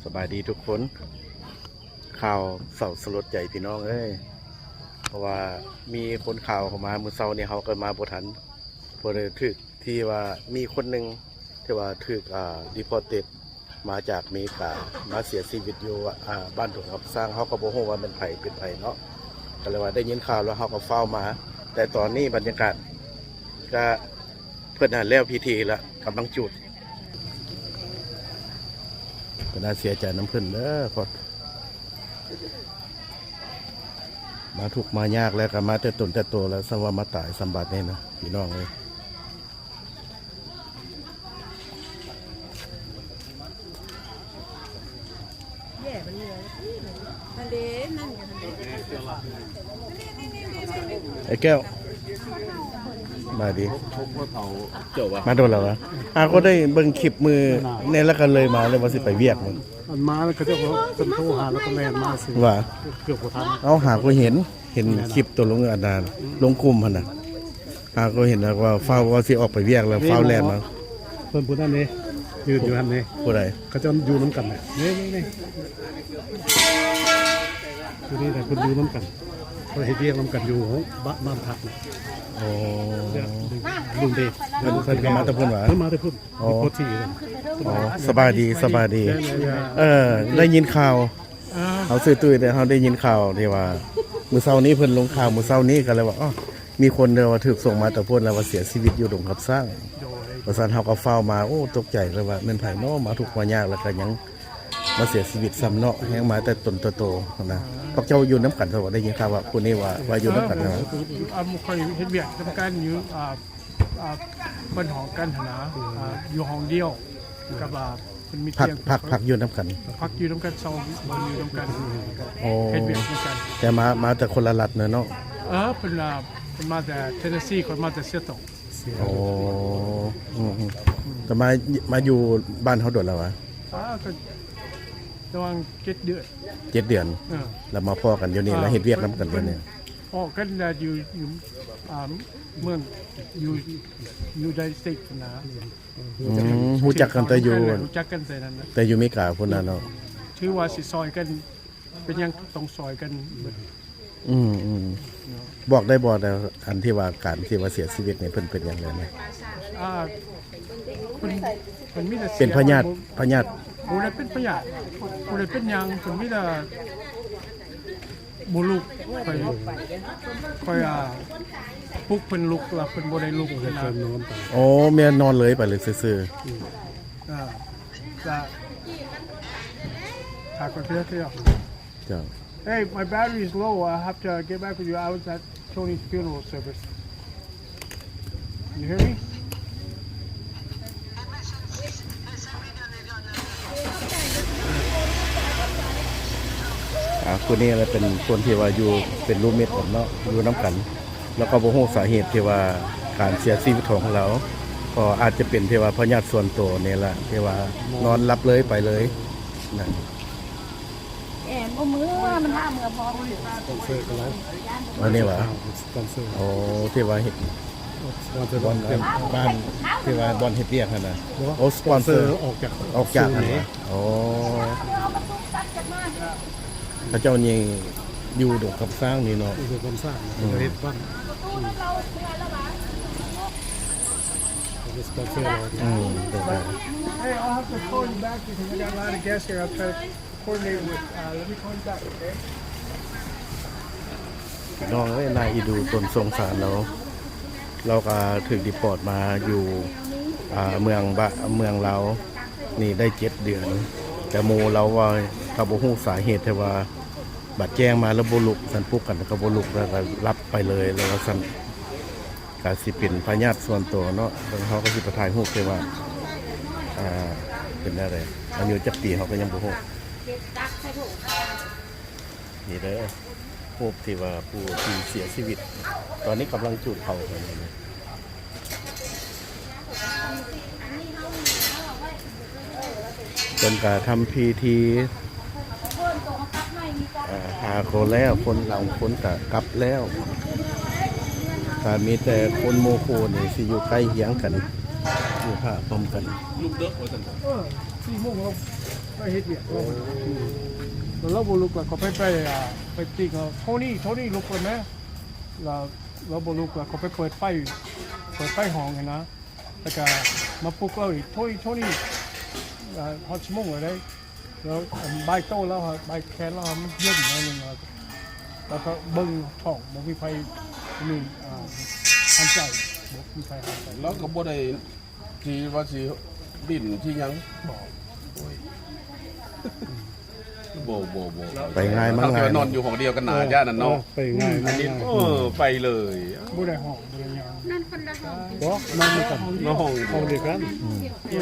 ສະບາຍດີທຸກຄົນ. ຂ່າວເສົ້າສະຫຼົດໃຈພີ່ນ້ອງເອີຍ, ເພາະວ່າມີຄົນຂ່າວເຂົ້າມາມື້ເຊົ້ານີ້ ເຮົາກໍມາບໍ່ທັນ, ເພາະໄດ້ຖືກ ທີ່ວ່າມີຄົນໜຶ່ງທີ່ວ່າຖືກ ອ່າ deported ມາຈາກອາເມລິກາ ມາເສຍຊີວິດຢູ່ ອ່າ ບ້ານດົງຄຳຊ້າງ. ເຮົາກໍບໍ່ຮູ້ວ່າແມ່ນໃຜເປັນໃຜເນາະ, ກໍເລີຍວ່າໄດ້ຍິນຂ່າວແລ້ວເຮົາກໍຟ້າວມາ. ແຕ່ຕອນນີ້ບັນຍາກາດ ກະເພິ່ນຫັ້ນແລ້ວພິທີລະ ກຳລັງຈູດ. ເພິ່ນອາດເສຍໃຈນຳເພິ່ນເດີ, ເພາະມາທຸກມາຍາກແລ້ວ ກະມາແຕ່ຕົນແຕ່ໂຕແລ້ວ, ສ່ຳວ່າມາຕາຍສ່ຳບັດນີ້ນະ ພີ່ນ້ອງເອີຍ. ໄອ້ແກ້ວ ສະບາຍດີ. ມາດົນແລ້ວວະ? ຫາກໍໄດ້ເບິ່ງຄລິບມື້ນີ້ ແລ້ວກໍເລີຍມາ ແລ້ວວ່າຊິໄປວຽກ. ມັນ ອັນມາແລ້ວ ເຂົາເຈົ້າກໍເພິ່ນໂທຫາ ແລ້ວກໍແລ່ນມາຊິ ວ່າ ເກືອບບໍ່ທັນ. ເອົາ ຫາກໍເຫັນ ເຫັນຄລິບໂຕລົງອັນນັ້ນ ລົງກຸ່ມຫັ້ນນະ. ຫາກໍເຫັນແລ້ວວ່າຟ້າວວ່າຊິອອກໄປວຽກແລ້ວ ນີ້ ຟ້າວແລ່ນມາ. ເພິ່ນຜູ້ນັ້ນເດ້ ຢືນຢູ່ຫັ້ນເດ້. ຜູ້ໃດ? ເຂົາເຈົ້າຢູ່ນຳກັນນະ ນີ້ໆໆ ຢູ່ນີ້ແຫຼະ. ເພິ່ນຢູ່ນຳກັນ ເພິ່ນເຮັດວຽກນຳກັນຢູ່ ໂຮງ ບ້ານ ບ້ານພັກນະ. ໂອ້ ລຸງເດດ ເພິ່ນ ເພິ່ນກໍມາແຕ່ພຸ້ນຫວາ? ເພິ່ນມາແຕ່ພຸ້ນ. ອໍ ດີໂພທີກັນ. ອໍ ສະບາຍດີ ສະບາຍດີ. ເອີ ໄດ້ຍິນຂ່າວ ເອີ ເຮົາຊື່ຕຸ້ຍເດ້ ເຮົາໄດ້ຍິນຂ່າວທີ່ວ່າ ມື້ເຊົ້ານີ້ເພິ່ນລົງຂ່າວ ມື້ເຊົ້ານີ້ກໍເລີຍວ່າ ອໍ ມີຄົນເດີວ່າຖືກສົ່ງມາແຕ່ພຸ້ນ ແລ້ວວ່າເສຍຊີວິດຢູ່ດົງຄຳຊ້າງ ໂດຍ ວ່າຊັ້ນ. ເຮົາກໍຟ້າວມາ ໂອ້ ຕົກໃຈເລີຍວ່າແມ່ນໃຜເນາະ ມາທຸກມາຍາກ ແລ້ວກໍຍັງມາເສຍຊີວິດຊ້ຳເນາະ, ແຮ່ງມາແຕ່ຕົນແຕ່ໂຕຫັ້ນນະ. ພວກເຈົ້າຢູ່ນຳກັນ ເຂົາວ່າໄດ້ຍິນຂ່າວວ່າຜູ້ນີ້ວ່າ ວ່າຢູ່ນຳກັນ ເອີ ຫັ້ນນະ. ເອີ ຂ້ອຍເຮັດວຽກນຳກັນຢູ່ ອ່າ ອ່າ ເປັນຫ້ອງກັນຫັ້ນນະ ອ່າ ຢູ່ຫ້ອງດຽວກັບ ອ່າ ເພິ່ນມີ ພັກ ຕຽງ ພັກ ພັກຢູ່ນຳກັນ ພັກຢູ່ນຳກັນ ເຊົ່າບ່ອນຢູ່ນຳກັນ. ໂອ້ ເຮັດວຽກນຳກັນ ແຕ່ມາ ມາແຕ່ຄົນລະລັດເນາະ. ເອີ ເພິ່ນ ອ່າ ເພິ່ນມາແຕ່ເທນເນຊີ ຂ້ອຍມາແຕ່ຊີແອັດເທິລ. ໂອ້ ອືມໆ ແຕ່ມາ ມາຢູ່ບ້ານເຮົາດົນແລ້ວຫວາ? ອ່າ ກໍປະມານເຈັດເດືອນ ເຈັດເດືອນ. ເອີ ແລ້ວມາພໍ້ກັນຢູ່ນີ້ ເອີ ແລ້ວເຮັດວຽກນຳກັນຢູ່ນີ້. ພໍ້ກັນຢູ່ ຢູ່ ອ່າ ເມືອງ ຢູ່ ຢູ່ United States ນະ. ອືມ ຮູ້ຈັກກັນແຕ່ຢູ່ ຮູ້ຈັກກັນແຕ່ນັ້ນນະ ແຕ່ຢູ່ເມກາພຸ້ນນະເນາະ. ຖືວ່າຊິຊ່ອຍກັນ ເປັນຫຍັງຕ້ອງຊ່ອຍກັນເບິດ. ອືມໆ ເນາະ ບອກໄດ້ບໍ່ ອັນທີ່ວ່າການທີ່ວ່າເສຍຊີວິດນີ້ ເພິ່ນເປັນຫຍັງແນວນີ້? ອ່າ ເພິ່ນ ເພິ່ນມີແຕ່ ເສຍ ເປັນພະຍາດ ພະຍາດ ບໍ່ໄດ້ເປັນພະຍາດ ບໍ່ໄດ້ເປັນຫຍັງ ເພິ່ນມີແຕ່ ບໍ່ລຸກ. ຂ້ອຍ ຂ້ອຍ ອ່າ ປຸກເພິ່ນລຸກ ແລ້ວເພິ່ນບໍ່ໄດ້ລຸກຫັ້ນນະ. ໂອ້ ແມ່ນນອນເລີຍໄປເລີຍຊື່ໆ. ອືມ ອ່າ ກະ ຖ້າຂ້ອຍເທື່ອ ເຈົ້າ. Hey, my battery is low. I have to get back with you. I was at Tony's funeral service. You hear me? ອ່າ ຜູ້ນີ້ແຫຼະເປັນຄົນທີ່ວ່າຢູ່ເປັນລູມເມດກັນເນາະ ຢູ່ນຳກັນ ແລ້ວກໍບໍ່ຮູ້ສາເຫດທີ່ວ່າການເສຍຊີວິດຂອງລາວ ກໍອາດຈະເປັນທີ່ວ່າພະຍາດສ່ວນໂຕນີ້ລະ ທີ່ວ່ານອນຫຼັບເລີຍໄປເລີຍນະ. ແອນບໍ່ເມືອ ມັນຖ້າເມືອພ້ອມ. ສະປອນເຊີກັນແລ້ວ ອັນນີ້ຫວາ? ສະປອນເຊີ ໂອ້ ທີ່ວ່າເຮັດ ສະປອນເຊີ ບ່ອນ ເປັນ ບ້ານ ທີ່ວ່າບ່ອນເຮັດວຽກຫັ້ນນະ. ໂອ້ ສະປອນເຊີ ສະປອນເຊີອອກຈາກ ອອກຈາກຫັ້ນນະ. ໂອ້ ເຂົາເຈົ້ານີ້ຢູ່ດົງຄຳຊ້າງນີ້ເນາະ. ຢູ່ດົງຄຳຊ້າງ ອືມ ເຮັດບ້ານ ອືມ ເປັນສະປອນເຊີ. ອືມ ເປັນໄປ. Hey, I'll have to call you back because I got a lot of guests here. I'll try to coordinate with, uh, let me call you back, okay? ພີ່ນ້ອງເອີຍ ໜ້າອີດູຕົນສົງສານລາວ ລາວກໍຖືກດີພອດມາຢູ່ ອ່າ ເມືອງບະ ເມືອງລາວນີ້ໄດ້ເຈັດເດືອນ ແຕ່ໝູ່ລາວວ່າກໍບໍ່ຮູ້ສາເຫດ ແຕ່ວ່າບັດແຈ້ງມາແລ້ວບໍ່ລຸກ ສັນປຸກກັນກໍບໍ່ລຸກ ແລ້ວກໍຫຼັບໄປເລີຍ ແລ້ວວ່າຊັ້ນ. ກະຊິເປັນພະຍາດສ່ວນໂຕເນາະ ເບິ່ງເຮົາກໍຊິໄປຖ່າຍຮູບ ແຕ່ວ່າ ອ່າ ເປັນແນວໃດ ອາຍຸຈັກປີເຮົາກໍຍັງບໍ່ຮູ້. ນີ້ເດີ ຮູບທີ່ວ່າຜູ້ທີ່ເສຍຊີວິດ ຕອນນີ້ກຳລັງຈູດເຜົາກັນຢູ່. ເພິ່ນກະທຳພິທີ ອ່າ ຫາຄົນແລ້ວ ຄົນລາວຄົນກະກັບແລ້ວ ກະມີແຕ່ຄົນໝູ່ຄູ່ນີ້ຊິຢູ່ໃກ້ຮຽງກັນ ຢູ່ຖ້າພ້ອມກັນ. ລຸກເດິກວ່າຊັ້ນ. ເອີ ສີ່ໂມງແລ້ວ. ໄປເຮັດວຽກ ລາວບໍ່ລຸກ ລາວບໍ່ລຸກ ແລ້ວເຂົາໄປ ໄປ ອ່າ ໄປຕິກເອົາ ໂທນີ້ ໂທນີ້ລຸກກ່ອນນະ ລາວ ລາວບໍ່ລຸກ ແລ້ວເຂົາໄປເປີດໄຟ ເປີດໄຟຫ້ອງຫັ້ນນະ ແລ້ວກະມາປຸກລາວອີກ ໂທນີ້ ໂທນີ້ ອ່າ ຮອດຊົ່ວໂມງແລ້ວເດ້ ແລ້ວອັນບາຍໂຕລາວ ບາຍແຂນລາວມັນເຢັນໜ້ອຍໜຶ່ງ ແລ້ວກໍເບິ່ງທ້ອງ ບໍ່ມີໃຜ ມີ ອ່າ ຫັນໃຈ ບໍ່ມີໃຜຫັນໃຈ ລາວກໍບໍ່ໄດ້ ທີ່ວ່າຊິດີ້ນທີ່ຫຍັງ ບໍ່ ໂອ້ຍ ບໍ່ ບໍ່ ບໍ່ ໄປງ່າຍມາງ່າຍ ນອນຢູ່ຫ້ອງດຽວກັນໜ້າ ເອີ ຢ້ານນັ້ນເນາະ ເອີ ໄປງ່າຍ ອັນນີ້ ມາງ່າຍ ເອີ ໄປເລີຍ ບໍ່ໄດ້ຫ້ອງ ບໍ່ໄດ້ຫຍັງ ນອນຄົນລະຫ້ອງ ບໍ່ ນອນນຳກັນ ນອນຫ້ອງດຽວ ຫ້ອງດຽວກັນ ອືມ ເອີ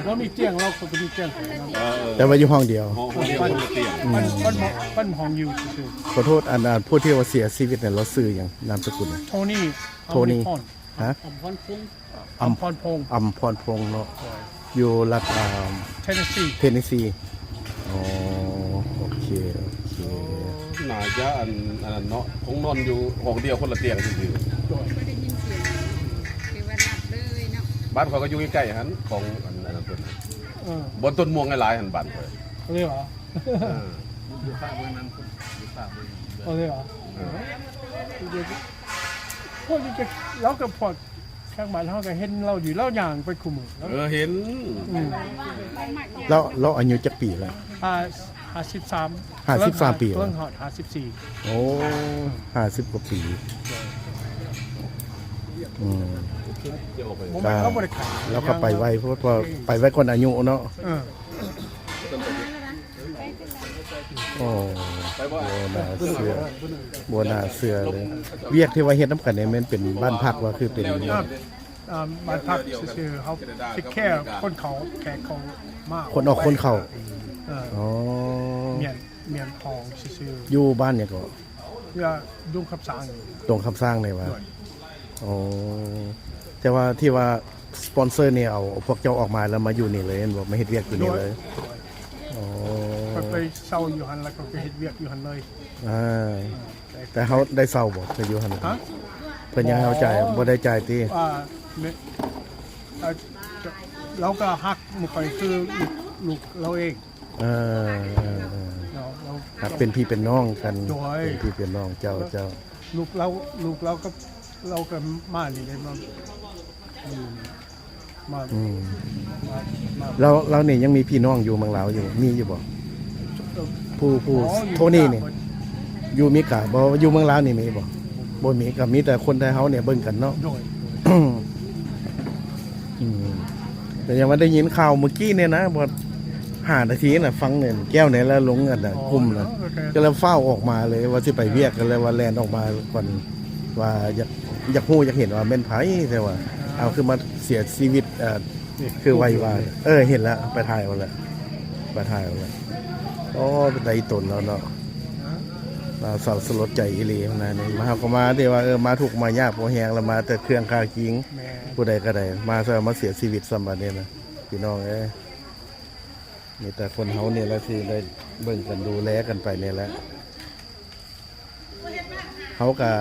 ລາວມີຕຽງ ລາວກໍມີຕຽງໃຫ້ນຳ ເອີ ແຕ່ວ່າຢູ່ຫ້ອງດຽວ ຫ້ອງດຽວ ຄົນລະຕຽງ ອືມ ປັນ ປັນຫ້ອງຢູ່ຊື່ໆ ຂໍໂທດ ອັນ ອັນ ຜູ້ທີ່ວ່າເສຍຊີວິດນັ້ນ ລາວຊື່ຫຍັງ ນາມສະກຸນ ໂທນີ້ ໂທນີ້ ອຳມະລິພອນ ຮະ ອຳພອນພົງ ອຳ ອຳພອນພົງ ອຳພອນພົງເນາະ ໂດຍ ຢູ່ລັດ ອ່າ ເທນເນຊີ ເທນເນຊີ ອໍ ໂອເຄ ໂອເຄ ໜ້າຈະອັນ ອັນນັ້ນເນາະ ຄົງນອນຢູ່ຫ້ອງດຽວຄົນລະຕຽງຊື່ໆ ໂດຍ ບໍ່ໄດ້ຍິນສຽງ ຫຼືວ່າຫຼັບເລີຍເນາະ ບ້ານຂ້ອຍກໍຢູ່ໃກ້ໆຫັ້ນ ຂອງອັນ ອັນນັ້ນເພິ່ນ ເອີ ບ່ອນຕົ້ນມ່ວງຫຼາຍໆຫັ້ນບ້ານຂ້ອຍ ເລີຍຫວາ ເອີ ຢູ່ຟາກເບື້ອງນັ້ນ ຢູ່ຟາກເບື້ອງນັ້ນ ເລີຍຫວາ ເອີ ພວກນີ້ກໍ ລາວກໍພວກ ທາງບ້ານເຮົາກໍເຫັນລາວຢູ່ ລາວຍ່າງໄປຄູ່ມື້ ເອີ ເຫັນ ອືມ ລາວ ລາວອາຍຸຈັກປີແລ້ວ? ຫ້າ ຫ້າສິບສາມ ຫ້າສິບສາມປີ ເພິ່ງຮອດຫ້າສິບສີ່ ໂອ້ ຫ້າສິບກວ່າປີ ອືມ ບໍ່ແມ່ນ ລາວບໍ່ໄດ້ຂາຍ ລາວກໍໄປໄວ ເພາະວ່າໄປໄວກ່ອນອາຍຸເນາະ ເອີ ໂອ້ ບໍ່ໜ້າເຊື່ອ ບໍ່ໜ້າເຊື່ອເລີຍ ວຽກທີ່ວ່າເຮັດນຳກັນນີ້ແມ່ນເປັນບ້ານພັກວ່າຄືເປັນ ອ່າ ບ້ານພັກຊື່ໆ ເຮົາເທກແຄຄົນເຂົ້າ ແຂກເຂົ້າມາ ຄົນອອກຄົນເຂົ້າ ເອີ ອໍ ມ້ຽນ ມ້ຽນຂອງຊື່ໆ ຢູ່ບ້ານຫຍັງເກາະ? ຢູ່ດົງຄຳຊ້າງ ດົງຄຳຊ້າງນີ້ຫວາ? ໂດຍ ອໍ ແຕ່ວ່າທີ່ວ່າສະປອນເຊີນີ້ເອົາພວກເຈົ້າອອກມາແລ້ວມາຢູ່ນີ້ເລີຍແມ່ນບໍ່? ມາເຮັດວຽກຢູ່ນີ້ເລີຍ? ໂດຍ ອໍ ຂ້ອຍໄປເຊົ່າຢູ່ຫັ້ນ ແລ້ວກໍໄປເຮັດວຽກຢູ່ຫັ້ນເລີຍ ອ່າ ແຕ່ເຮົາໄດ້ເຊົ່າບໍ່? ໄປຢູ່ຫັ້ນ ຮະ? ເພິ່ນຍັງໃຫ້ເຮົາຈ່າຍ ບໍ່ ບໍ່ໄດ້ຈ່າຍຕິ? ອ່າ ແມ່ນ ອ່າ ລາວກໍຮັກໝູ່ຂ້ອຍຄືລູກ ລູກລາວເອງ ເອີ ເອີ ເອີ ເນາະ ເຮົາຮັກເປັນພີ່ເປັນນ້ອງກັນ ໂດຍ ເປັນພີ່ເປັນນ້ອງ ເຈົ້າ ເຈົ້າ ລູກລາວ ລູກລາວກັບ ລາວກໍມານີ້ເດ້ ມາ ມາ ອືມ ມາ ມາ ລາວ ລາວນີ້ຍັງມີພີ່ນ້ອງຢູ່ເມືອງລາວຢູ່ ມີຢູ່ບໍ່? ຜູ້ ຜູ້ ອໍ ໂທນີ້ນີ້ ຢູ່ເມກາບໍ່? ຢູ່ເມືອງລາວນີ້ມີບໍ່? ບໍ່ມີ ກໍມີແຕ່ຄົນໄທເຮົານີ້ເບິ່ງກັນເນາະ ໂດຍ ອືມ ແຕ່ຍັງວ່າໄດ້ຍິນຂ່າວມື້ກີ້ນີ້ນະ ບໍ່ ຫ້ານາທີນະ ຟັງແກ້ວນີ້ລະລົງອັນນະ ອໍ ກຸ່ມນະ ໂອເຄ ກໍເລີຍຟ້າວອອກມາເລີຍ ວ່າຊິໄປວຽກ ກໍເລີຍວ່າແລ່ນອອກມາກ່ອນ ວ່າຢາກ ຢາກຮູ້ຢາກເຫັນວ່າແມ່ນໃຜ ແຕ່ວ່າ ອ່າ ເອົາ ຄືມາເສຍຊີວິດ ເອີ ຄືໄວວ່າ ເອີ ເຫັນແລ້ວ ໄປຖ່າຍເອົາແລ້ວ ໄປຖ່າຍເອົາແລ້ວ ໂອ້ ໄດ້ຕົນແລ້ວເນາະ ລາວເສົ້າສະຫຼົດໃຈອີ່ຫຼີນະ ນີ້ມາ ເຮົາກໍມາທີ່ວ່າ ເອີ ມາທຸກມາຍາກພໍແຮງ ແລ້ວມາແຕ່ເຄື່ອງຂ້າຄີງ ແມ່ນ ຜູ້ໃດກໍໄດ້ ມາຊະ ມາເສຍຊີວິດຊ້ຳບາດນີ້ນະ ພີ່ນ້ອງເອີຍ ມີແຕ່ຄົນເຮົານີ້ແຫຼະທີ່ໄດ້ເບິ່ງກັນດູແລກັນໄປນີ້ແຫຼະ ເຮົາກະ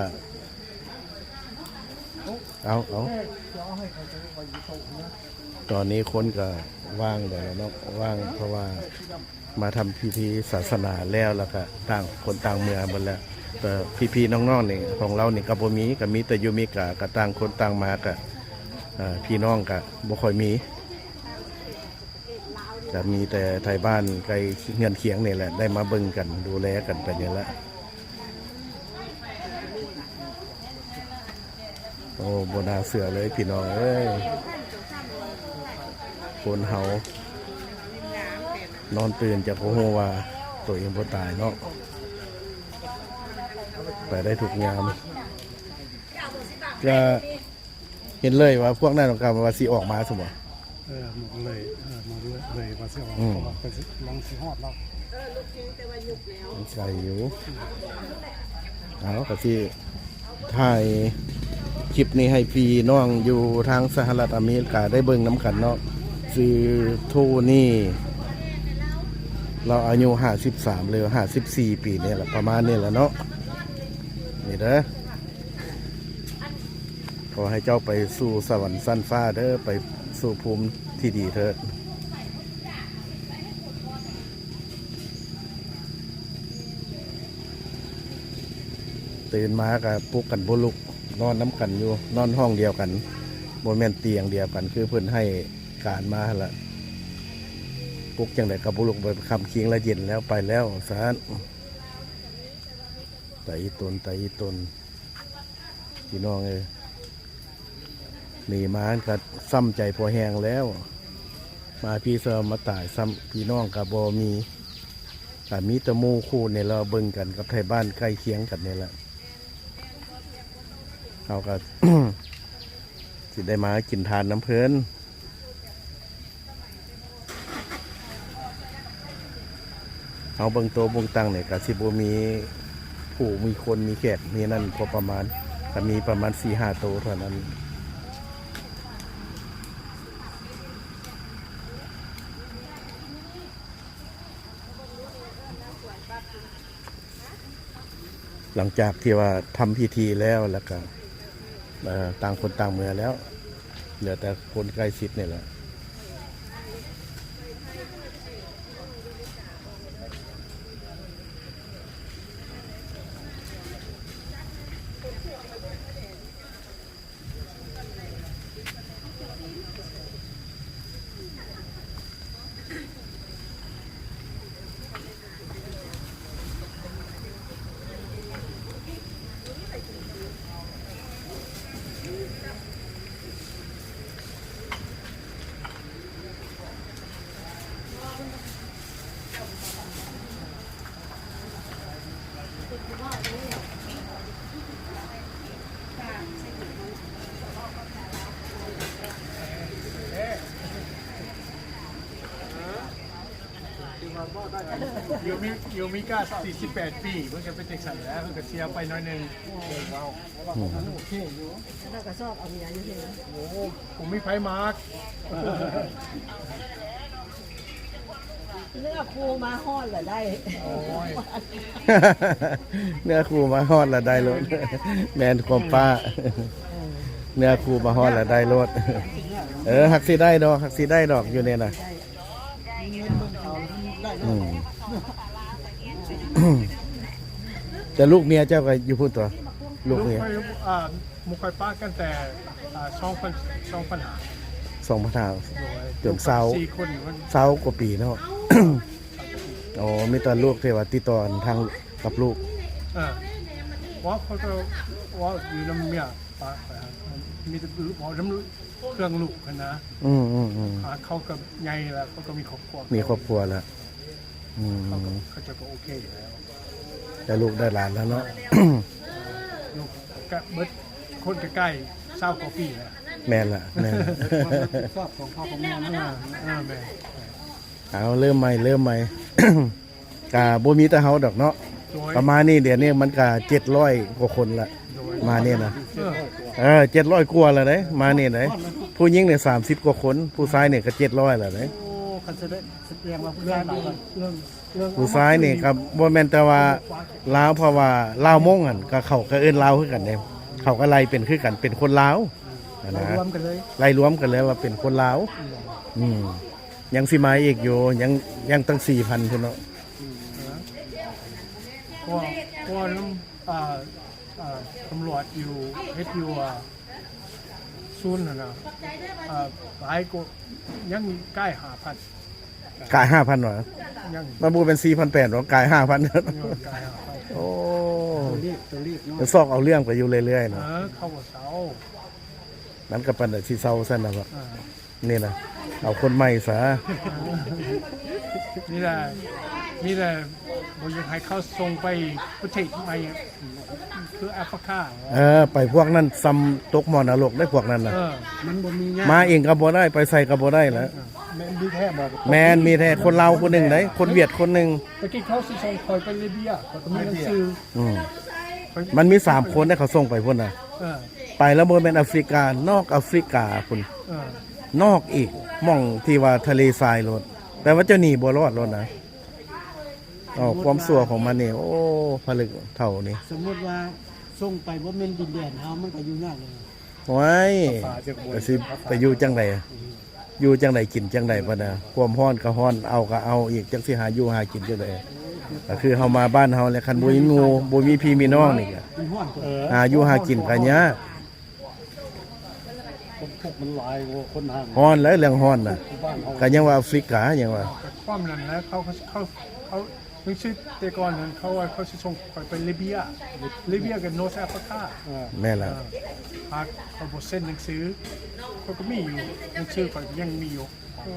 ເອົາ ເອົາ ຕອນນີ້ຄົນກະວ່າງແລ້ວເນາະ ວ່າງ ເພາະວ່າມາທຳພິທີສາສະໜາແລ້ວ ແລ້ວກະຕ່າງຄົນຕ່າງເມືອໝົດແລ້ວ ກະພີ່ໆນ້ອງໆນີ້ ຂອງລາວນີ້ກະບໍ່ມີ ກະມີແຕ່ຢູ່ເມກາ ກະຕ່າງຄົນຕ່າງມາ ກະ ເອີ ພີ່ນ້ອງກະບໍ່ຄ່ອຍມີ ກະມີແຕ່ໄທບ້ານໃກ້ເຮືອນຄຽງນີ້ແຫຼະ ໄດ້ມາເບິ່ງກັນ ດູແລກັນໄປນີ້ແຫຼະ. ໂອ້ ບໍ່ໜ້າເຊື່ອເລີຍພີ່ນ້ອງເອີຍ ຄົນເຮົານອນຕື່ນຈະບໍ່ຮູ້ວ່າໂຕເອງບໍ່ຕາຍເນາະ ໄປໄດ້ທຸກຍາມ ກະ ເຫັນເລີຍວ່າພວກນັ້ນກໍວ່າຊິອອກມາຊັ້ນບໍ່? ເອີ ມາເລີຍ ເອີ ມາເລີຍ ເລີຍວ່າຊິອອກ ອືມ ເພາະວ່າເພິ່ນຊິ ກຳລັງຊິຮອດແລ້ວ ມັນໄກຢູ່ ເອົາ ກໍຊິຖ່າຍຄລິບນີ້ໃຫ້ພີ່ນ້ອງຢູ່ທາງສະຫະລັດອາເມລິກາໄດ້ເບິ່ງນຳກັນເນາະ ຊື່ໂທນີ ລາວອາຍຸຫ້າສິບສາມ ຫຼື ຫ້າສິບສີ່ປີນີ້ແຫຼະ ປະມານນີ້ແຫຼະເນາະ ນີ້ເດີ. ຂໍໃຫ້ເຈົ້າໄປສູ່ສະຫວັນຊັ້ນຟ້າເດີ ໄປສູ່ພູມທີ່ດີເທີດ. ຕື່ນມາກໍປຸກກັນບໍ່ລຸກ ນອນນຳກັນຢູ່ ນອນຫ້ອງດຽວກັນ ບໍ່ແມ່ນຕຽງດຽວກັນ ຄືເພິ່ນໃຫ້ການມາຫັ້ນລະ ປຸກຈັ່ງໃດກໍບໍ່ລຸກ ແບບຄ່ຳຄີງລະເຢັນແລ້ວ ໄປແລ້ວວ່າຊັ້ນ. ຕາອີຕົນ ຕາອີຕົນ ພີ່ນ້ອງເອີຍ ໜີມາກໍຊ້ຳໃຈພໍແຮງແລ້ວ ມາພີ້ຊະມາຕາຍຊ້ຳ ພີ່ນ້ອງກໍບໍ່ມີ ກໍມີແຕ່ໝູ່ຄູ່ນີ້ລະ ເບິ່ງກັນກັບໄທບ້ານໃກ້ຄຽງກັນນີ້ລະ ເຮົາກໍ ຊິໄດ້ມາກິນທານນຳເພິ່ນ. ເຮົາເບິ່ງໂຕະເບິ່ງຕັ່ງນີ້ກໍຊິບໍ່ມີຜູ້ມີຄົນມີແຂກມີນັ້ນພໍປະມານ ກໍມີປະມານສີ່ຫ້າໂຕະເທົ່ານັ້ນ. ຫຼັງຈາກທີ່ວ່າທຳພິທີແລ້ວ ແລ້ວກໍ ເອີ ຕ່າງຄົນຕ່າງເມືອແລ້ວ ເຫຼືອແຕ່ຄົນໃກ້ຊິດນີ້ແຫຼະ. ໂຍມິ ໂຍມິກະສີ່ສິບແປດປີ ເພິ່ນກໍເປັນຈັ່ງຊັ້ນແຫຼະ ເພິ່ນກໍເສຍໄປໜ້ອຍໜຶ່ງ. ອືມ ໂອເຄຢູ່ ແລ້ວກໍຊອບເອົາເມຍຢູ່ເຫັນ ໂອ້ ບໍ່ມີໃຜມັກ. ເນື້ອຄູ່ມາຮອດລະໄດ້ ໂອ້ຍ ເນື້ອຄູ່ມາຮອດລະໄດ້ໂລດ ແມ່ນຄວາມປ້າ ເນື້ອຄູ່ມາຮອດລະໄດ້ໂລດ. ເອີ ຮັກຊິໄດ້ດອກ ຮັກຊິໄດ້ດອກ ຢູ່ນີ້ນະ. ອືມ ແຕ່ລູກເມຍເຈົ້າກໍຢູ່ພຸ້ນຕົວະ ລູກເມຍ ລູກຂ້ອຍ ອ່າ ໝູ່ຂ້ອຍປະກັນແຕ່ ອ່າ ສອງພັນ ສອງພັນຫ້າ ສອງພັນຫ້າ ໂດຍ ຈົນເຊົາ ຢູ່ກັນສີ່ຄົນ ເຊົາກວ່າປີເນາະ. ອໍ ມີແຕ່ລູກທີ່ວ່າຕິດຕໍ່ທາງກັບລູກ ເອີ ເວົ້າ ເຂົາກໍເວົ້າຢູ່ນຳເມຍປະໄປ ມີແຕ່ເວົ້ານຳ ເລື່ອງລູກຫັ້ນນະ. ອືມໆໆ ອ່າ ເຂົາກໍໃຫຍ່ແລ້ວ ເຂົາກໍມີຄອບຄົວ ມີຄອບຄົວແລ້ວ. ອືມ ເຂົາກໍ ເຂົາເຈົ້າກໍໂອເຄແລ້ວ ໄດ້ລູກໄດ້ຫຼານແລ້ວເນາະ. ລູກກໍເບິດ ຄົນກໍໃກ້ເຊົາກວ່າປີແລ້ວ. ແມ່ນລະ ແມ່ນລະ ຄວາມຮັບຜິດຊອບຂອງພໍ່ຂອງແມ່ນະ. ເອີ ເອີ ແມ່ນ. ເອົາ ເລີ່ມໃໝ່ ເລີ່ມໃໝ່ ກະບໍ່ມີແຕ່ເຮົາດອກເນາະ ໂດຍ ປະມານນີ້ ດຽວນີ້ມັນກະເຈັດຮ້ອຍກວ່າຄົນລະ ໂດຍ ມານີ້ນະ. ເອີ ເອີ ເຈັດຮ້ອຍກວ່າລະເດ້ ມານີ້ເດ້ ຜູ້ຍິງນີ້ສາມສິບກວ່າຄົນ ຜູ້ຊາຍນີ້ກະເຈັດຮ້ອຍລະເດ້. ໂອ້ ຄັນສະແດງ ສະແດງວ່າຜູ້ຊາຍຫຼາຍ ເລື່ອງ ເລື່ອງ ຜູ້ຊາຍນີ້ກະບໍ່ແມ່ນແຕ່ວ່າລາວ ເພາະວ່າລາວມົ້ງຫັ້ນກະ ເຂົາກະເອີ້ນລາວຄືກັນເດ້ ເຂົາກະໄລ່ເປັນຄືກັນ ເປັນຄົນລາວຫັ້ນນະ ໄລ່ລວມກັນເລີຍ ໄລ່ລວມກັນເລີຍວ່າເປັນຄົນລາວ. ອືມ ອືມ ຍັງຊິມາອີກຢູ່ ຍັງ ຍັງຕັ້ງສີ່ພັນພຸ້ນເນາະ. ອືມ ເພາະ ເພາະວ່ານຳ ອ່າ ອ່າ ຕຳຫຼວດຢູ່ ເຮັດຢູ່ ອ່າ ສູນຫັ້ນນະ ອ່າ ຫຼາຍກວ່າ ຍັງກາຍຫ້າພັນ ກາຍຫ້າພັນຫວາ? ຍັງ ມັນບໍ່ແມ່ນສີ່ພັນແປດຫວາ? ກາຍຫ້າພັນ ເອີ ກາຍຫ້າພັນ. ໂອ້ ຕົວເລກ ຕົວເລກເນາະ ມັນຊອກເອົາເລື່ອງໄປຢູ່ເລື້ອຍໆເນາະ. ເອີ ເຂົາບໍ່ເຊົາ ມັນກໍປານໃດຊິເຊົາຊັ້ນນະ. ອ່າ ນີ້ນະ ເອົາຄົນໃໝ່ຊະ. ມີແຕ່ ມີແຕ່ບໍ່ຢາກໃຫ້ເຂົາສົ່ງໄປປະເທດໃໝ່ ຄືແອຟຣິກາ. ເອີ ໄປພວກນັ້ນຊ່ຳຕົກໝໍນະລົກເດ້ພວກນັ້ນນະ. ເອີ ມັນບໍ່ມີຍາກ ມາເອງກໍບໍ່ໄດ້ ໄປໃສກໍບໍ່ໄດ້ລະ. ເອີ ແມ່ນມີແທ້ບໍ່? ແມ່ນ ມີແທ້ ຄົນລາວຄົນໜຶ່ງເດ້ ຄົນຫວຽດຄົນໜຶ່ງ. ຕະກີ້ເຂົາຊິສົ່ງຂ້ອຍໄປລີເບຍ ຂ້ອຍກໍມີໜັງສື. ອືມ ມັນມີສາມຄົນເດ້ ເຂົາສົ່ງໄປພຸ້ນນະ. ເອີ ໄປແລ້ວບໍ່ແມ່ນອາຟຣິກາ ນອກອາຟຣິກາພຸ້ນ. ເອີ ນອກອີກ ໝ່ອງທີ່ວ່າທະເລຊາຍໂລດ ແຕ່ວ່າເຈົ້າໜີບໍ່ລອດໂລດນະ. ອໍ ຄວາມຊົ່ວຂອງມັນນີ້ ໂອ້ ຜະລຶກເຖົ້ານີ້. ສົມມຸດວ່າສົ່ງໄປບໍ່ແມ່ນດິນແດນເຮົາ ມັນກໍຢູ່ຍາກເລີຍ. ໂອ້ຍ ກໍຊິໄປຢູ່ຈັ່ງໃດ? ຢູ່ຈັ່ງໃດກິນຈັ່ງໃດບັດນະ? ຄວາມຮ້ອນກໍຮ້ອນ ເອົາກໍເອົາອີກ ຈັກຊິຫາຢູ່ຫາກິນຈັ່ງໃດ? ກໍຄືເຮົາມາບ້ານເຮົາແຫຼະ ຄັນບໍ່ມີໝູ່ ບໍ່ມີພີ່ມີນ້ອງນີ້ກໍ ເອີ ຫາຢູ່ຫາກິນກໍຍາກ. ຄົນທຸກມັນຫຼາຍກວ່າຄົນຫາງ ຮ້ອນແຫຼະ ເລື່ອງຮ້ອນນະ ຢູ່ບ້ານເຮົາ ກໍຍັງວ່າອາຟຣິກາ ຍັງວ່າ ຄວາມນັ້ນແຫຼະ ເຂົາ ເຂົາ ເຂົາ ເຂົາ ໜັງສືແຕ່ກ່ອນນັ້ນ ເຂົາວ່າເຂົາຊິສົ່ງຂ້ອຍໄປລີເບຍ ລີເບຍກັບ North Africa ເອີ ແມ່ນແລ້ວ ເອີ ຫາກຂ້ອຍບໍ່ເຊັນໜັງສື ຂ້ອຍກໍມີຢູ່ ໜັງສືຂ້ອຍກໍຍັງມີຢູ່ ເອີ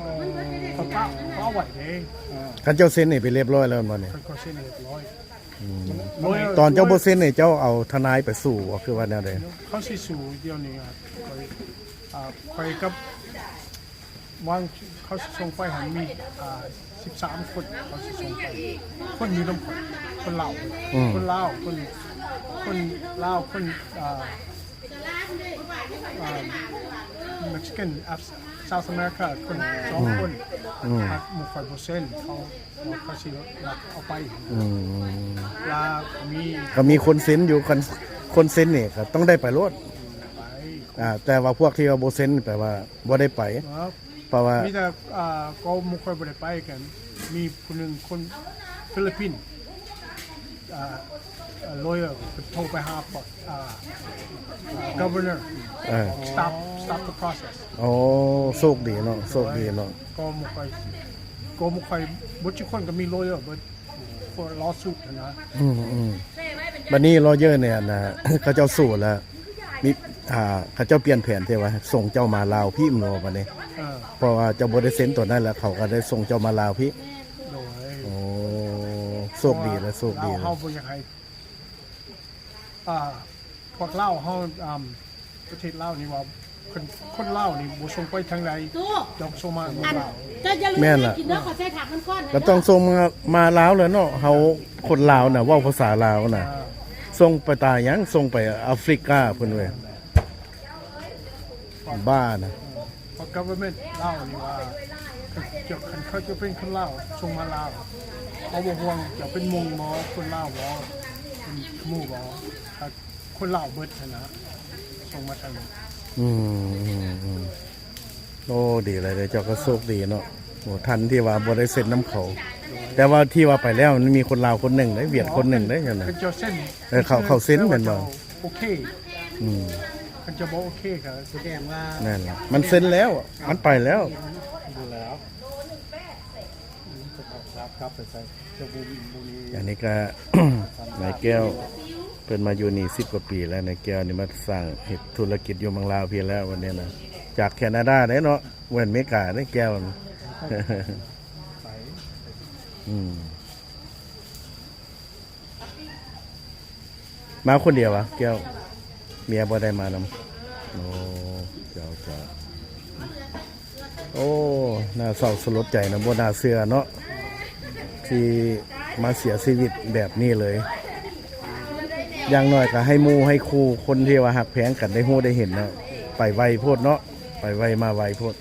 ຂ້ອຍປະ ປະໄວ້ເດ້ ເອີ ຄັນເຈົ້າເຊັນນີ້ໄປຮຽບຮ້ອຍແລ້ວແມ່ນບໍ່ນີ້? ຂ້ອຍ ຂ້ອຍເຊັນຮຽບຮ້ອຍ ອືມ ໂດຍ ຕອນເຈົ້າບໍ່ເຊັນນີ້ ເຈົ້າເອົາທະນາຍໄປສູ້ບໍ່ ຄືວ່າແນວໃດ? ເຂົາຊິສູ້ດຽວນີ້ ຂ້ອຍ ອ່າ ຂ້ອຍກັບ ວາງ ເຂົາຊິສົ່ງໄປຫັ້ນມີ ອ່າ ສິບສາມຄົນ ເຂົາຊິສົ່ງໄປ ຄົນຢູ່ນຳຂ້ອຍ ຄົນລາວ ອືມ ຄົນລາວ ຄົນ ຄົນລາວ ຄົນ ອ່າ ອ່າ Mexican South America ຄົນ ອືມ ສອງຄົນ ອືມ ຫາກໝູ່ຂ້ອຍບໍ່ເຊັນ ເຂົາ ເຂົາຊິລັກເອົາໄປ ອືມ ລາວມີ ກໍມີຄົນເຊັນຢູ່ ຄັນຄົນເຊັນນີ້ກໍຕ້ອງໄດ້ໄປໂລດ ໄປ ອ່າ ແຕ່ວ່າພວກທີ່ວ່າບໍ່ເຊັນ ແປວ່າບໍ່ໄດ້ໄປ ເພາະວ່າ ມີແຕ່ ອ່າ ກໍໝູ່ຂ້ອຍບໍ່ໄດ້ໄປກັນ ມີຜູ້ໜຶ່ງຄົນຟີລິບປິນ ອ່າ lawyer ເພິ່ນໂທໄປຫາ ອ່າ governor ເອີ stop stop the process ໂອ້ ໂຊກດີເນາະ ໂຊກດີເນາະ ກໍໝູ່ຂ້ອຍ ກໍໝູ່ຂ້ອຍເບິດທຸກຄົນກໍມີ lawyer ເບິດ for lawsuit ຫັ້ນນະ ອືມໆ ບັດນີ້ lawyer ນີ້ນະ ເຂົາເຈົ້າສູ້ແລ້ວ ມີ ອ່າ ເຂົາເຈົ້າປ່ຽນແຜນທີ່ວ່າສົ່ງເຈົ້າມາລາວພີ້ແມ່ນບໍ່ບັດນີ້? ເອີ ເພາະວ່າເຈົ້າບໍ່ໄດ້ເຊັນຕົວນັ້ນ ແລ້ວເຂົາກໍໄດ້ສົ່ງເຈົ້າມາລາວພີ້ ໂດຍ ໂອ້ ໂຊກດີແລ້ວ ໂຊກດີແລ້ວ ເຮົາບໍ່ຢາກໃຫ້ ອ່າ ພວກລາວເຮົາ ອ່າ ປະເທດລາວນີ້ວ່າ ຄົນ ຄົນລາວນີ້ບໍ່ສົ່ງໄປທາງໃດ ຕ້ອງສົ່ງມາເມືອງລາວ ແມ່ນລະ ກໍຕ້ອງສົ່ງມາ ມາລາວແລ້ວເນາະ ເຮົາຄົນລາວນະ ເວົ້າພາສາລາວນະ ອ່າ ສົ່ງໄປຕາຍຫຍັງ ສົ່ງໄປອາຟຣິກາພຸ້ນເວີຍ ບ້ານະ ເພາະ government ລາວນີ້ວ່າ ເຈົ້າ ຄັນເຂົາເຈົ້າເປັນຄົນລາວ ສົ່ງມາລາວ ເຂົາບໍ່ຫ່ວງເຈົ້າເປັນມົ້ງບໍ ຄົນລາວບໍ ເປັນຂະໝູບໍ ຄົນລາວເບິດຫັ້ນນະ ສົ່ງມາທາງນີ້ ອືມ ອືມ ອືມ ໂອ້ ດີແລ້ວເດ້ ເຈົ້າກໍໂຊກດີເນາະ ໂອ້ ທັນທີ່ວ່າບໍ່ໄດ້ເຊັນນຳເຂົາ ແຕ່ວ່າທີ່ວ່າໄປແລ້ວມັນມີຄົນລາວຄົນໜຶ່ງເດ້ ຫວຽດຄົນໜຶ່ງເດ້ ເຈົ້ານະ ຄັນເຈົ້າເຊັນ ເອີ ເຂົາ ເຂົາເຊັນແມ່ນບໍ່? ໂອເຄ ອືມ ຄັນເຈົ້າບໍ່ໂອເຄກໍສະແດງວ່າ ແມ່ນລະ ມັນເຊັນແລ້ວ ມັນໄປແລ້ວ ບໍ່ແລ້ວ ອືມ ຈະເອົາກັບໄປໃສ ຈະບໍ່ມີ ອັນນີ້ກໍ ນາຍແກ້ວ ເພິ່ນມາຢູ່ນີ້ສິບກວ່າປີແລ້ວ ນາຍແກ້ວນີ້ມາສ້າງເຮັດທຸລະກິດຢູ່ເມືອງລາວພີ້ແລ້ວ ວັນນີ້ນະ ຈາກແຄນາດາເດ້ເນາະ ບໍ່ແມ່ນເມກາເດ້ແກ້ວ ໄປ ອືມ ມາຄົນດຽວຫວາແກ້ວ? ເມຍບໍ່ໄດ້ມານຳ? ໂອ້ ເຈົ້າ ເຈົ້າ ໂອ້ ໜ້າເສົ້າສະຫຼົດໃຈນະ ບໍ່ໜ້າເຊື່ອເນາະ ທີ່ມາເສຍຊີວິດແບບນີ້ເລີຍ ຢ່າງໜ້ອຍກໍໃຫ້ໝູ່ໃຫ້ຄູ່ ຄົນທີ່ວ່າຮັກແພງກັນໄດ້ຮູ້ໄດ້ເຫັນເນາະ ໄປໄວໂພດເນາະ ໄປໄວມາໄວໂພດ.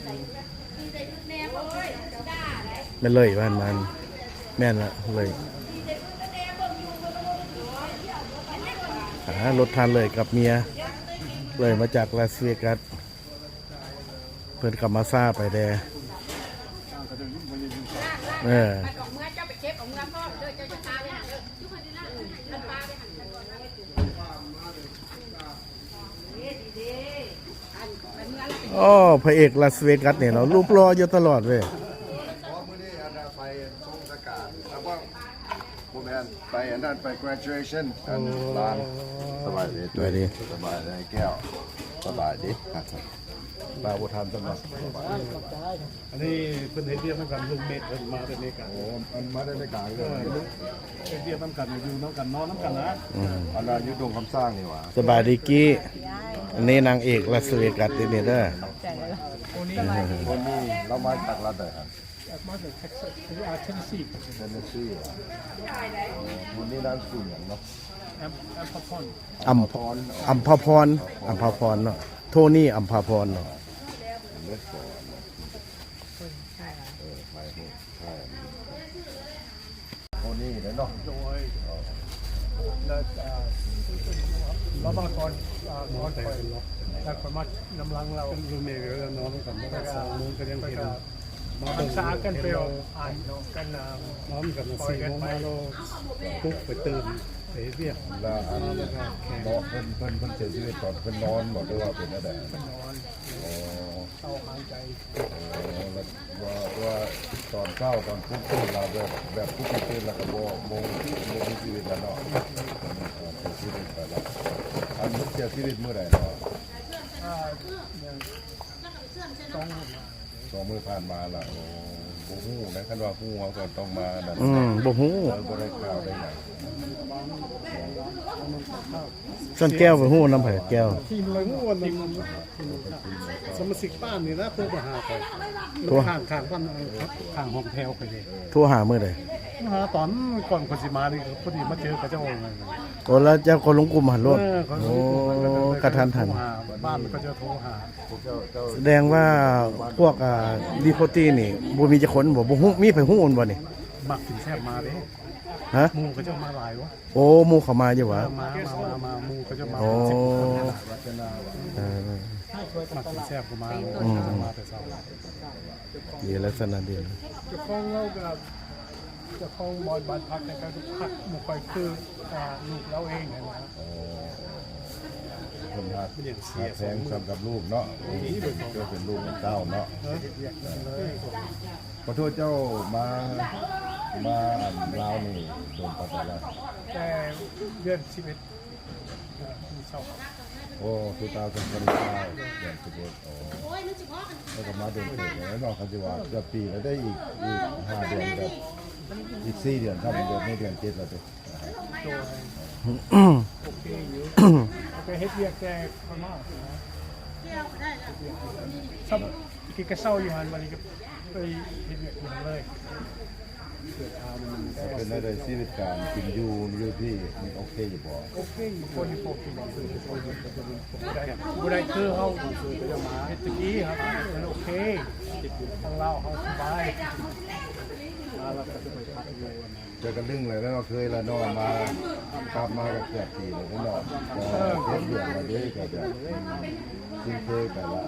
ແມ່ນເລີຍວ່າມັນ ແມ່ນລະເລີຍ ອ່າ ລົດທ່ານເລີຍກັບເມຍ ເລີຍມາຈາກລາສເວກັສ ເພິ່ນກໍມາຊ້າໄປແດ່ ເອີ. ໂອ້ ພະເອກລາສເວກັສນີ້ເນາະ ຮູບຫຼໍ່ຢູ່ຕະຫຼອດເວີຍ. ມື້ນີ້ອັນນ່າໄປສົ່ງສະການ ແລ້ວກໍບໍ່ແມ່ນ ໄປອັນນັ້ນ ໄປ graduation ອັນຫຼານ. ສະບາຍດີ ສະບາຍດີ ສະບາຍດີແກ້ວ ສະບາຍດີ. ມາບໍ່ທັນສຳລັບ ອັນນີ້ເພິ່ນເຮັດວຽກນຳກັນ ລູມເມດເພິ່ນມາແຕ່ເມກາ. ໂອ້ ອັນມາແຕ່ເມກາເລີຍ ເຮັດວຽກນຳກັນ ຢູ່ນຳກັນ ນອນນຳກັນນະ. ອືມ ອັນນັ້ນຢູ່ດົງຄຳສ້າງນີ້ຫວາ. ສະບາຍດີກີ້ ອັນນີ້ນາງເອກລາສເວກັສເດີນີ້ເດີ. ໂທນີ້ ໂທນີ້ລາວມາຈາກລັດໃດຫັ້ນ? ມາຈາກ Texas ອ່າ Tennessee Tennessee ຫວາ. ໂທນີ້ນາມສະກຸນຫຍັງເນາະ? ອຳ ອຳພາພອນ ອຳພາພອນ ອຳພາພອນເນາະ ໂທນີ້ ອຳພາພອນເນາະ. ເອີ ຖ່າຍຮູບ ຖ່າຍ ໂທນີ້ເດ້ເນາະ. ໂດຍ ແລ້ວ ອ່າ ລາວມາກ່ອນ ອ່າ ກ່ອນຂ້ອຍ ແລ້ວຂ້ອຍມານຳຫຼັງລາວ. ລຸງເມກກໍນອນນຳກັນ ມາສອງໂມງກໍຍັງເຫັນ. ມາເບິ່ງ ພັນສາກັນໄປ ເຫັນລາວ ອ່ານກັນນະ ພ້ອມກັນ ສີ່ໂມງມາລາວປຸກໄປຕື່ນໄປເຮັດວຽກ ລະອັນເນາະ ເພິ່ນ ເພິ່ນ ເພິ່ນເສຍຊີວິດຕອນເພິ່ນນອນບໍ ຫຼືວ່າເປັນແນວໃດ? ເພິ່ນນອນ ອໍ ເຊົາຫາຍໃຈ ອໍ ລະວ່າ ວ່າຕອນເຊົ້າຕອນປຸກຕື່ນລະແບບ ແບບປຸກຕື່ນລະກະບໍ່ ບໍ່ ບໍ່ມີຊີວິດລະເນາະ ເສຍຊີວິດໄປລະ ອັນເພິ່ນເສຍຊີວິດມື້ໃດເນາະ? ອ່າ ສອງມື້ຜ່ານມາລະ ໂອ້ ບໍ່ຮູ້ນະ ຄັນວ່າຮູ້ເຮົາກະຕ້ອງມານັ້ນ ອືມ ບໍ່ຮູ້ ເອີ ບໍ່ໄດ້ຂ່າວໄດ້ຫຍັງ ສ່ວນແກ້ວໄປຮູ້ນຳໃຜ? ແກ້ວ ໄປຮູ້ນຳສະມາຊິກບ້ານນີ້ນະ ໂທມາຫາຂ້ອຍ ຂ້າງ ຂ້າງບ້ານ ຂ້າງຫ້ອງແຖວຂ້ອຍເດ້ ໂທຫາມື້ໃດ? ໂທຫາຕອນກ່ອນຂ້ອຍຊິມານີ້ ພໍດີມາເຈີເຂົາເຈົ້າ ໂອ້ ລະເຈົ້າກໍລົງກຸ່ມຫັ້ນໂລດ ເອີ ໂອ້ ກະທັນຫັນ ໂທຫາບ້ານ ເຂົາເຈົ້າໂທຫາ ສະແດງວ່າພວກ ອ່າ ຣີໂພຕີນີ້ບໍ່ມີຈັກຄົນບໍ? ບໍ່ຮູ້ ມີໃຜຮູ້ບໍ່ນີ້? ມັກກິນແຊບມາເດ້ ຮະ? ໝູ່ເຂົາເຈົ້າມາຫຼາຍວະ ໂອ້ ໝູ່ເຂົາມາຢູ່ຫວາ? ເອີ ມາ ມາ ມາ ໝູ່ເຂົາເຈົ້າມາ ໂອ້ ເປັນສິບຄົນ ເອີ ມັກກິນແຊບກໍມາ ອືມ ເຂົາເຈົ້າມາແຕ່ເຊົ້າ ດີ ລັກສະນະດີ ເຈົ້າຂອງເຮົາກໍ ເຈົ້າຂອງບ່ອນບ້ານພັກ ແຕ່ກໍພັກບໍ່ຄ່ອຍຄື ອ່າ ລູກລາວເອງຫັ້ນນະ ອໍ ເພິ່ນຮັກ ຮັກແພງສ່ຳກັບລູກເນາະ ຄືເປັນລູກເປັນເຕົ້າເນາະ ເອີ ເຮັດວຽກເລີຍ ຂໍໂທດ ເຈົ້າມາ ມາອັນລາວນີ້ດົນປານໃດລະ? ແຕ່ເດືອນສິບເອັດ ເອີ ປີສອງ ໂອ້ ສອງພັນຊາວ ເດືອນສິບເອັດ ໂອ້ ແລ້ວກໍມາດົນເຕີບແລ້ວເນາະ ຄັນຊິວ່າເກືອບປີແລ້ວ ໄດ້ອີກ ອີກຫ້າເດືອນ ອີກສີ່ເດືອນ ຖ້າເດືອນນີ້ເດືອນເຈັດແລ້ວເດ້ ໂດຍ ໂອເຄຢູ່ ໄປເຮັດວຽກແຕ່ຂ້າງນອກນະ ຊຳ ກີ້ກະເຊົ່າຢູ່ຫັ້ນ ບາດນີ້ກໍໄປເຮັດວຽກຢູ່ຫັ້ນເລີຍ ເປັນແນວໃດຊີວິດການກິນຢູ່ ຢູ່ທີ່ນີ້ໂອເຄຢູ່ບໍ່? ໂອເຄຢູ່ ພໍດີພໍກິນ ບໍ່ໄດ້ ບໍ່ໄດ້ຄືເຮົາເຮັດຕະກີ້ ເຮົາມັນໂອເຄ ທາງລາວເຮົາສະບາຍ ມາແລ້ວກໍຈະໄປພັກຢູ່ ເຈົ້າກະລຶ້ງແລ້ວເນາະ ເຄີຍລະເນາະ ມາ ກັບມາກໍເກືອບປີແລ້ວເນາະ ກໍເຈັດເດືອນແລ້ວເດ້ ກໍແບບຄຸ້ນເຄີຍໄປລະ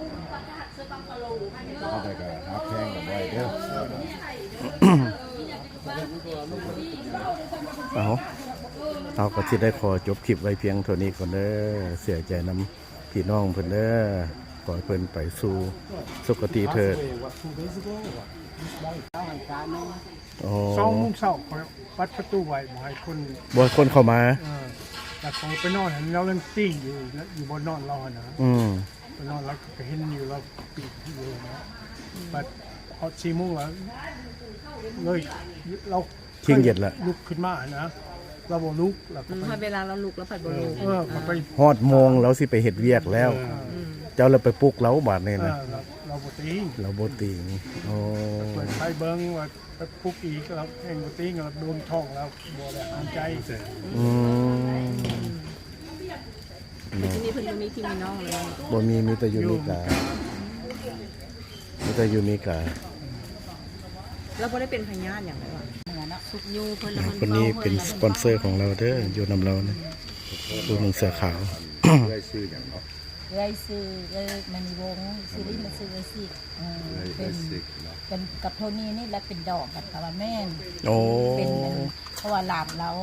ເຮົາໄດ້ກໍຮັກແພງກັນໄວ້ເດີ ເອົາ ເຮົາກໍຊິໄດ້ຂໍຈົບຄລິບໄວ້ພຽງເທົ່ານີ້ກ່ອນເດີ ເສຍໃຈນຳພີ່ນ້ອງເພິ່ນເດີ ຂໍໃຫ້ເພິ່ນໄປສູ່ສຸຄະຕິເທີດ ອໍ ສອງໂມງເຊົ້າ ຂ້ອຍ ປັດປະຕູໄວ້ ບໍ່ໃຫ້ຄົນ ບໍ່ໃຫ້ຄົນເຂົ້າມາ ເອີ ແລ້ວຂ້ອຍໄປນອນຫັ້ນ ລາວຍັງຕີງຢູ່ ຢູ່ບ່ອນນອນລາວຫັ້ນນະ ອືມ ໄປນອນ ລາວກໍເຫັນຢູ່ ລາວປີກຢູ່ນະ ບັດຮອດສີ່ໂມງແລ້ວ ເລີຍ ລາວ ທິງເຢັດລະ ລຸກຂຶ້ນມາຫັ້ນນະ ລາວບໍ່ລຸກ ລາວກໍໄປ ອືມ ຮອດເວລາລາວລຸກ ລາວພັດບໍ່ລຸກ ເອີ ເອີ ຂ້ອຍໄປ ຮອດໂມງລາວຊິໄປເຮັດວຽກແລ້ວ ເອີ ອືມ ເຈົ້າລະໄປປຸກລາວບາດນີ້ນະ ເອີ ລາວ ລາວບໍ່ຕີງ ລາວບໍ່ຕີງ ໂອ້ ເປີດໄຟເບິ່ງວ່າ ໄປປຸກອີກ ລາວແຮງບໍ່ຕີງ ລາວໂດນທ້ອງ ລາວບໍ່ໄດ້ຫາຍໃຈ ອືມ ເນາະ ທີ່ນີ້ເພິ່ນບໍ່ມີພີ່ມີນ້ອງເລີຍ ບໍ່ມີ ມີແຕ່ຢູ່ເມກາ ມີແຕ່ຢູ່ເມກາ ລາວບໍ່ໄດ້ເປັນພະຍາດຫຍັງເລີຍຫວາ? ຊຸກຍູ້ເພິ່ນ ລະເພິ່ນ ຄົນນີ້ເປັນສະປອນເຊີຂອງລາວເດີ ຢູ່ນຳລາວນີ້ ຜູ້ໜຸ່ງເສື້ອຂາວ ເອື້ອຍຊື່ຫຍັງເນາະ? ເອື້ອຍຊື່ເອື້ອຍມະນີວົງ ຊື່ຫຼິ້ນຊື່ເອື້ອຍຊິກ ເອີ ເອື້ອຍ ເປັນ ເອື້ອຍຊິກເນາະ ເປັນກັບໂທນີນີ້ແຫຼະ ເປັນດອງກັນ ກະວ່າແມ່ນ ໂອ້ ເປັນ ເພາະວ່າຫຼານລາວ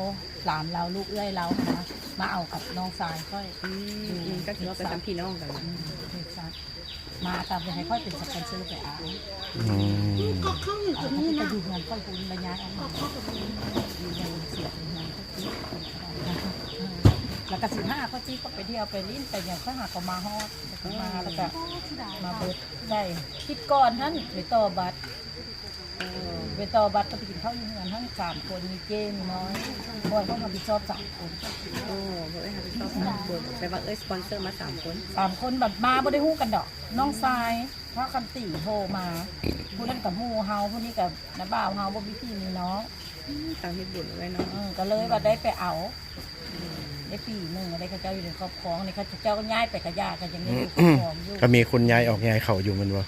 ຫຼານລາວ ລູກເອື້ອຍລາວຫັ້ນນະ ມາເອົາກັບນ້ອງຊາຍຂ້ອຍ ອືມ ຢູ່ ອືມ ກໍຖືວ່າເປັນສາມພີ່ນ້ອງກັນ ອືມ ເທັກຊັສ ມາຕາມໃຫ້ຂ້ອຍເປັນສະປອນເຊີໄປເອົາ ອືມ ເອົາ ເຂົາກໍຢູ່ເຮືອນຂ້ອຍພຸ້ນ ລະຍ້າຍອອກມາ ຢູ່ເຮືອນເສຍເຮືອນ ແລ້ວກໍສິບຫ້າ ຂ້ອຍຊິໄປທ່ຽວໄປຫຼິ້ນໄປຫຍັງ ຂ້ອຍຫາກໍມາຮອດ ມາແລ້ວກໍມາເບິດ ໃສ່ ຄິດກ່ອນຫັ້ນ ໄປຕໍ່ບັດ ເອີ ໄປຕໍ່ບັດກໍໄປກິນເຂົ້າຢູ່ເຮືອນຫັ້ນ ສາມຄົນ ມີເຈ້ ມີນ້ອຍ ຂ້ອຍຕ້ອງຮັບຜິດຊອບສາມຄົນ ໂອ້ ເອື້ອຍຮັບຜິດຊອບສາມຄົນ ແປວ່າເອື້ອຍສະປອນເຊີມາສາມຄົນ ສາມຄົນ ບັດມາບໍ່ໄດ້ຮູ້ກັນດອກ ນ້ອງຊາຍ ພາກັນຕີໂທມາ ຜູ້ນັ້ນກໍໝູ່ເຮົາ ຜູ້ນີ້ກໍນ້າບ່າວເຮົາ ບໍ່ມີພີ່ມີນ້ອງ ອືມ ຕ່າງເຮັດບຸນເລີຍເນາະ ເອີ ກໍເລີຍວ່າໄດ້ໄປເອົາ ໄດ້ປີໜຶ່ງ ໄດ້ເຂົາເຈົ້າຢູ່ໃນຄອບຄອງ ນີ້ເຂົາເຈົ້າກໍຍ້າຍໄປກະຢ່າ ກໍຍັງມີຢູ່ຄອບຄອງຢູ່ ກໍມີຄົນຍ້າຍອອກຍ້າຍເຂົ້າຢູ່ແມ່ນບໍ່?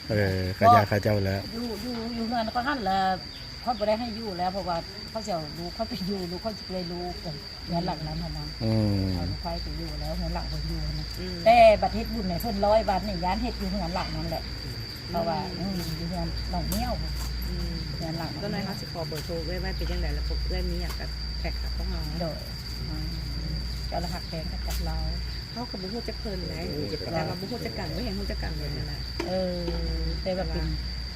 ເອີ ກະຢ່າເຂົາເຈົ້າແລ້ວ ຢູ່ ຢູ່ ຢູ່ເຮືອນເຂົາຫັ້ນລະ ຂ້ອຍບໍ່ໄດ້ໃຫ້ຢູ່ແລ້ວ ເພາະວ່າເຂົາຊິເອົາລູກຂ້ອຍໄປຢູ່ ລູກຂ້ອຍຊິໄດ້ລູກ ເຮືອນຫຼັງນັ້ນຫັ້ນນະ ອືມ ເອົາໄປໄປຢູ່ແລ້ວ ເຮືອນຫຼັງເພິ່ນຢູ່ຫັ້ນນະ ອືມ ແຕ່ບັດເຮັດບຸນໃຫ້ເພິ່ນຮ້ອຍວັນນີ້ ຢ້ານເຮັດຢູ່ເຮືອນຫຼັງນັ້ນແຫຼະ ເພາະວ່າ ອືມ ອືມ ຢູ່ເຮືອນນ້ອງໝຽວ ອືມ ເຮືອນຫຼັງ ຕົວນ້ອຍເຮົາຊິຂໍເບີໂທເອື້ອຍໄວ້ ເປັນຈັ່ງໃດລະພວກເອື້ອຍມີຫຍັງກໍແທັກຫາພວກເຮົາເນາະ ໂດຍ ອືມ ເຈົ້າລະຮັກແພງກັນກັບລາວ ເຮົາກໍບໍ່ຮູ້ຈັກເພິ່ນໃດ ແຕ່ວ່າບໍ່ຮູ້ຈັກກັນ ບໍ່ແຮງຮູ້ຈັກກັນເລີຍຫັ້ນນະ ເອີ ແຕ່ວ່າເປັນ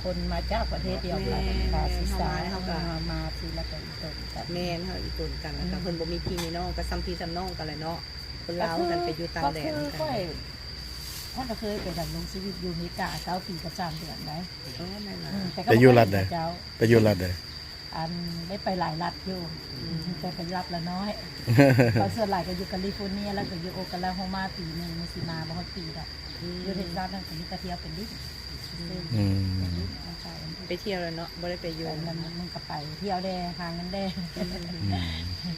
ຄົນມາຈາກປະເທດດຽວກັນ ແມ່ນ ເຮົາມາ ເຮົາກໍ ເຮົາມາຄືລະກໍອີຕົນກັນ ແມ່ນ ເຮົາອີຕົນກັນ ແລ້ວກໍ ອືມ ເພິ່ນບໍ່ມີພີ່ມີນ້ອງ ກໍສ່ຳພີ່ສ່ຳນ້ອງກັນແຫຼະເນາະ ຄົນລາວ ກໍຄື ກັນໄປຢູ່ຕ່າງແດນ ກໍຄືຂ້ອຍ ຂ້ອຍກໍເຄີຍໄປດຳລົງຊີວິດຢູ່ອາເມລິກາເກົ້າປີກັບສາມເດືອນໃດ ໂອ້ ແມ່ນລະ ອືມ ແຕ່ກໍ ໄປຢູ່ລັດໃດ? ເຈົ້າ ໄປຢູ່ລັດໃດ? ອັນ ໄດ້ໄປຫຼາຍລັດຢູ່ ອືມ ແຕ່ໄປລັດລະນ້ອຍ ກໍສ່ວນຫຼາຍກໍຢູ່ກາລີຟໍເນຍ ແລ້ວກໍຢູ່ໂອກາລາໂຮມາປີໜຶ່ງ ຊິມາບໍ່ຮອດປີດອກ ອືມ ຢູ່ເທັກຊັສນັ້ນກໍມີແຕ່ທ່ຽວໄປຫຼິ້ນ ອືມ ໄປທ່ຽວແລ້ວເນາະ ບໍ່ໄດ້ໄປຢູ່ ມັນ ມັນກໍໄປທ່ຽວແດ່ ຫາເງິນແດ່ ອືມ ອືມ.